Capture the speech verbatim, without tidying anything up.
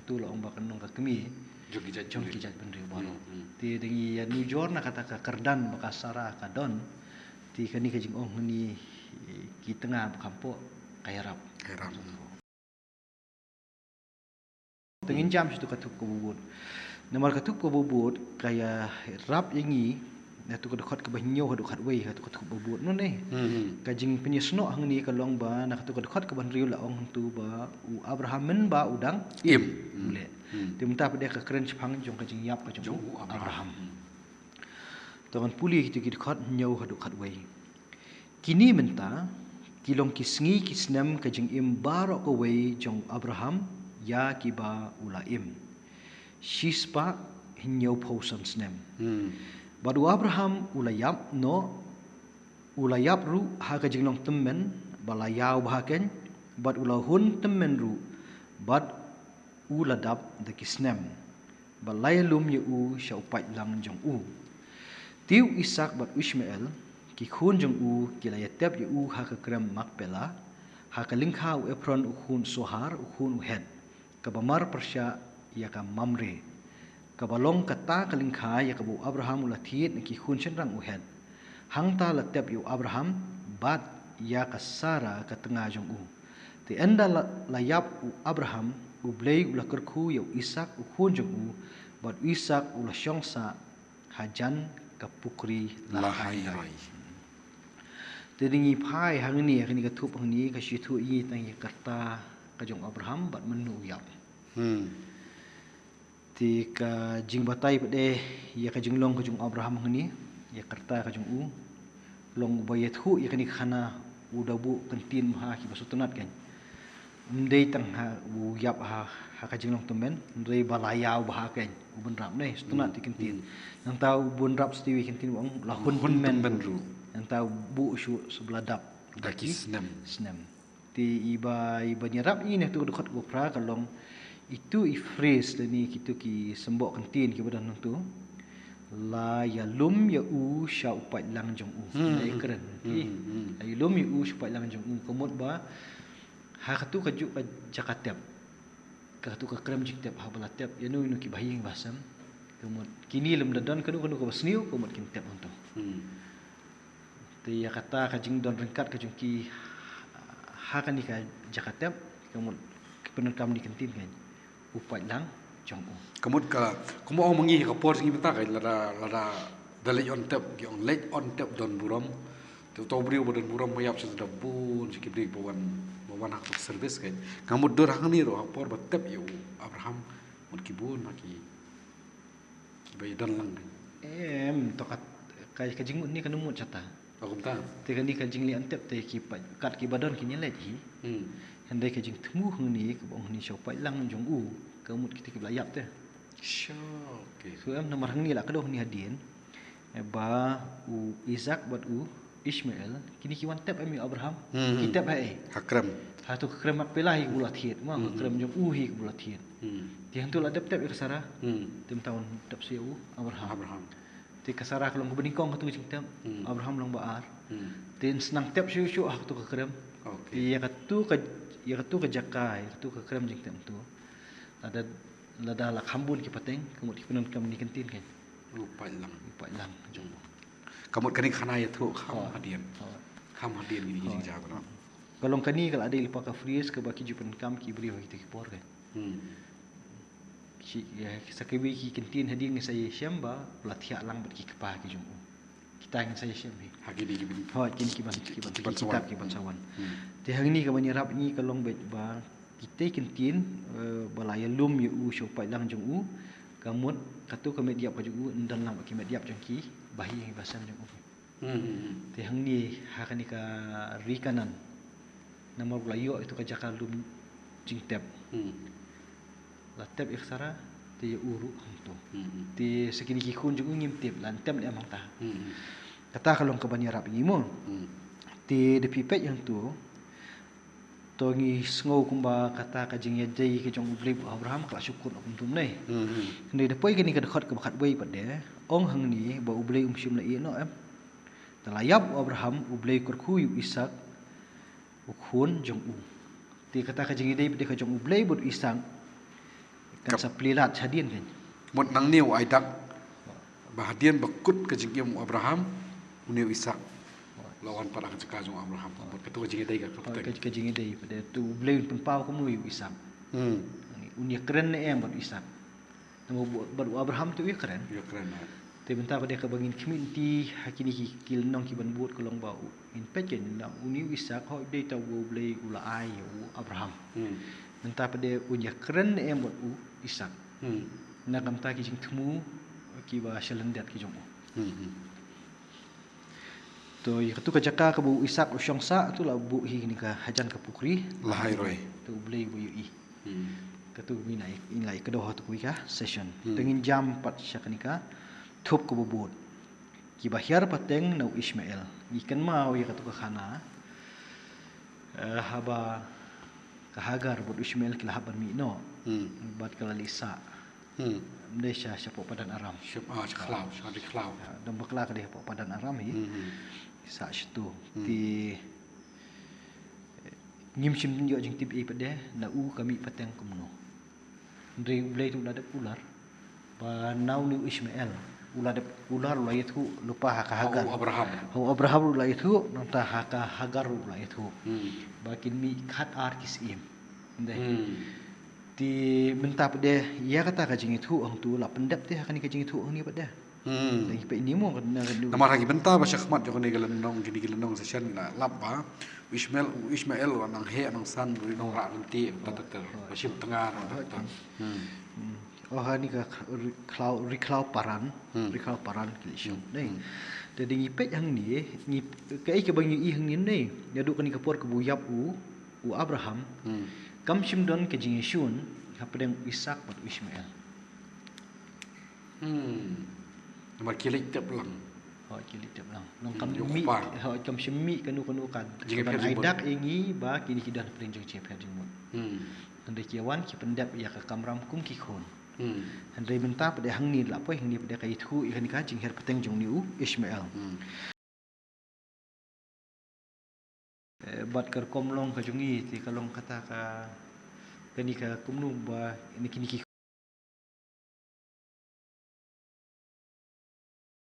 tu la ong ba kan long ka kmie jong ki jaitbynriew baroh. Te da ngi ïa nujor na kata ka kyrdan ba ka Sara ka don, te kane ka jingong hangne, ki tnga ba kham poh ka ïarap. Te ngin jam sha tu ka thup kaba bud. Namar ka thup kaba bud ka ïarap ïa ngi na tu ka dkhot kaba hynñiew haduh khatwei ha tu ka thup kaba bud. Nune ka jingpynïasnoh hangne ka long ba na ka tu ka dkhot kaba hynriew la ong hangtu ba u Abraham mynba u dang im. Te mynta pat de ka kren shaphang jong ka jingïap ka jong u Abraham. To ngan pule kito ki dkhot hynñiew haduh khatwei. Kine mynta ki long ki sngi ki snem ka jingim baroh kawei jong u Abraham ïa kiba u la im, shispah hynñiewphew san snem. Bad u Abraham u la ïap noh, u la ïap ruh ha ka jinglong tymmen ba la ïaw bha keiñ, bad u la hun tymmen ruh, bad u la dap da ki snem, bad la ïalum ïa u sha u paidlang jong u. Te u Isaak bad u Ishmael, ki khun jong u, ki la ïatep ïa u ha ka krem Makpela, ha ka lyngkha u Ephron u khun Sohar u khun u Het, kaba mar pyrshah ïa ka Mamre, kaba long kata ka lyngkha ïa kaba u Abraham u la thied na ki khun shynrang u Het. Hangta la tep ïa u Abraham bad ïa ka Sara ka tnga jong u. Te ynda la, la ïap u Abraham, U Blei u la kyrkhu ïa u Isaak u khun jong u, bad u Isaak u la shong sah hajan ka pukri Lahai Roi. Te da ngi phai hangne ha kane ka thup hangne ka shu ïathuh ïa ngi tang ïa ka rta ka jong u Abraham bad mynno u ïap. Te ka jingbatai pat de ïa ka jinglong ka jong u Abraham hangne, ïa ka rta ka jong u, long uba ïathuh ïa kane ka khana u da buh kyntien bha kiba sngewtynnat keiñ. Ym dei tang ha u ïap ha, ha ka jinglong tymmen, hynrei ba la ïaw bha keiñ u bynrap ne, sngewtynnat ïa ki kyntien. Nangta u bynrap sha kiwei ki kyntien ba ong la hun tymmen ruh. Nangta u buh shuh sha ba la dap da ki snem. Te iba, iba ngi ïarap ïa ngi na tu ka dkhot kaba phra ka long itu i phrase lane kitu ki symboh kyntien kiba don hangtu. La ïalum ïa u sha u paidlang jong u. La ïakren. La ïalum ïa u sha u paidlang jong u. Ka mut ba ha katu ka juk ka jaka tep, ka katu ka krem jingtep, haba la tep ïano ïano kiba ha ïing ba ha sem, ka mut kine lymda don kano kano kaba sniew, ka mut kin tep hangtu. Te ïa kata ka jingdon ryngkat ka jong ki ha kane ka jaka tep, ka mut ki pyndonkam ne kyntien kane, u paidlang jong u. Ka mut ka, kumba ong ma ngi ha ka por jong ngi mynta ka, lada, lada da leit on tep, ki ong leit on tep don burom. Te uto u briew ba don burom ba ïap sha da bun sha ki briew ba wan, ba wan ha ka service ka. Ka mut dur hangne ruh ha ka por ba tep ïa u Abraham, mut ki bun ma ki, kiba ïadon lang ka. Em, to kat, ka, ka jingmut ne kane mut shata. Te kane ka jingleh on tep te ki pat, kat kiba don kin ïaleit hi. Hynrei ka jingthmu hangne kaba ong hangne sha u paidlang jong u, ka mut kita kiba la ïap te. Sure, okay. So em namar hangne la ka dei hangne hadien, eh, ba u Isaac bad u Ishmael kine ki wan tep em ïa u Abraham. Ki tep ha ei? Ha krem. Ha tu ka krem Makpela hi kaba la thied, ma ka krem jong u hi kaba la thied. Te hangtu la dep tep ïa ka Sara. Te mynta wan tep sa ïa u Abraham. Te ka Sara ka long kaba nyngkong ha tu ka jingtep. Abraham long ba ar. Te yn sdang tep shuh shuh ha tu ka krem. Te ïa katu ka, ïa katu ka jaka, ïa katu ka krem jingtep tu, lada, lada la kham bun ki pateng, ka mut ki pyndonkam ne kyntien kane, u paidlang. U paidlang jong u. Ka mut kane ka khana ïathuh kham hadien. Kham hadien kine ki jingja kane. Ka long kane ka la dei lypa ka phrase kaba ki ju pyndonkam ki briew ha kita ki por kane. Ki, eh, sa kiwei ki kyntien hadien ngin sa ïashem ba la thiah lang bad ki kpa ki jong u. Kita ngin sa ïashem hi. Ha kine ki ban, ha kine ki ban, ki ban, ki ban sa wan, ki ban sa wan. Te hangne ka ban ïarap ngi ka long beit ba kita ki kyntien, eh, ba la ïalum ïa u sha u paidlang jong u, ka mut katu ka met ïap ka jong u yn don lang bad ki met ïap jong ki ba ha ïing ba ha sem jong u. Te hangne ha kane ka ri Kanaan, namar ba la ïoh ïa tu ka jaka lum jingtep, la tep ïa ka Sara, te ïa u ruh hangtu. Te sa kine ki khun jong u ngim tip la tep ne em hangta. Kata ka long ka ban ïarap ïa ngi mo. Te da phi peit hangtu, to ngi sngew kumba kata ka jingïadei ka jong U Blei bad Abraham ka la shu kut noh kumtum ne. Hynrei da poi kane ka dkhot kaba khatwei pat de, ong hangne ba U Blei um shym la ïeh noh em. Da la ïap u Abraham, U Blei u kyrkhu ïa u Isaak, u khun jong u. Te kata ka jingïadei pat de ka jong U Blei bad u Isaak, Kan sa plie lad hadien kan. Mut nangne u Aidak ba hadien ba kut ka jingim u Abraham, une u Isak la wan pat ha ka jaka jong u Abraham. Mut katu ka jingïadei ka, ka, ka jingïadei pat de, tu U Blei un pynpaw kumno ïa u Isak. Hmm. Un ïakren ne em bad u Isak? Namar bad u Abraham te u ïakren. U ïakren, ha. Te mynta pat de kaba ngin khmih lynti ha kine ki, ki lynnong ki ban bud ka long ba u, ngin peit kein la une u Isak, hooid, dei ta ba U Blei u la ai ïa u Abraham. Hmm. Mynta pat de un ïakren ne em bad u Isak. Hmm. Na ka bynta ki jingthmu kiba sha lyndet ki jong u. Hmm, hmm. To ïa katu ka jaka kaba u Isak u shong sah, tu la buh hi kane ka hajan ka pukri. La hai roi. To U Blei u ïohi. Hmm. Katu ngin la, ngin la ïa kdew ha kawei ka session. Hmm. Te ngin jam pat sha kane ka thup kaba bud. Kiba hiar pateng na u Ishmael. Ngi kynmaw ïa katu ka khana. Eh, haba ka Hagar bad u Ishmael ki la hap ban mih noh. Hmm. Bad ka la leit sah. Hmm. Ym dei sha, shapoh padan Aram. Sha, ah, sha khlaw, sha ri khlaw. Ïa, dang bakla ka dei hapoh padan Aram hi. Hmm, hmm. Sah shato. Hmm. Te ngim shym ïoh jingtip ei pat de na u ka mih pateng kumno. Hynrei U Blei tu u la dep kular ba na une u Ishmael u la dep kular, u la ïathuh lypa ha ka Hagar. Ha u Abraham. Ha u Abraham u la ïathuh, nangta ha ka Hagar u la ïathuh. Hmm. Ba kin mih khat ar ki syiem. Ym dei. Hmm. Te mynta pat de ïa kata ka jingïathuh hangtu la pyndep te ha kane ka jingïathuh hangne pat de. Hmm. Dang ïa peit ni mo ka, na ka. Namar ha ki bynta ba sha khmat jong kane ka lynnong, kine ki lynnong session la lap ba u Ishmael, u Ishmael u nang heh nang san, u nang rah lynti, oh, ta ta ta. Oh. Ba shim tnga, oh, ta ta. Hmm. Hmm. Oh, ha kane ka ri khlaw, ri khlaw Paran, hmm, ri khlaw Paran ki la shong. Hmm. Dei. Hmm. Te dang ïa peit hangne, ngi, kaei kaba ngi ïohi hangne, dei. Naduh kane ka por kaba u ïap u, u Abraham. Hmm. Kam shym don ka jingïashun hapdeng u Isak bad u Ishmael. Hmm. Namar ki leit tep lang. Hooid, ki leit tep lang. Long, hmm, kam mih, hooid, kam shym mih kano kano ka, ka ban ai dak ïa ngi ba kine ki don hapdeng jong jingpher jingmut. Hmm. Hynrei ki wan ki pyndep ïa ka kamram kum ki khun. Hmm. Hynrei mynta pat de hangne la poi hangne pat de ka ïathuh ïa kane ka jinghiar pateng jong une u Ishmael. Hmm. Eh, bad ka rukom long ka jong ngi te ka long kata ka, kane ka kumno ba, ne kine ki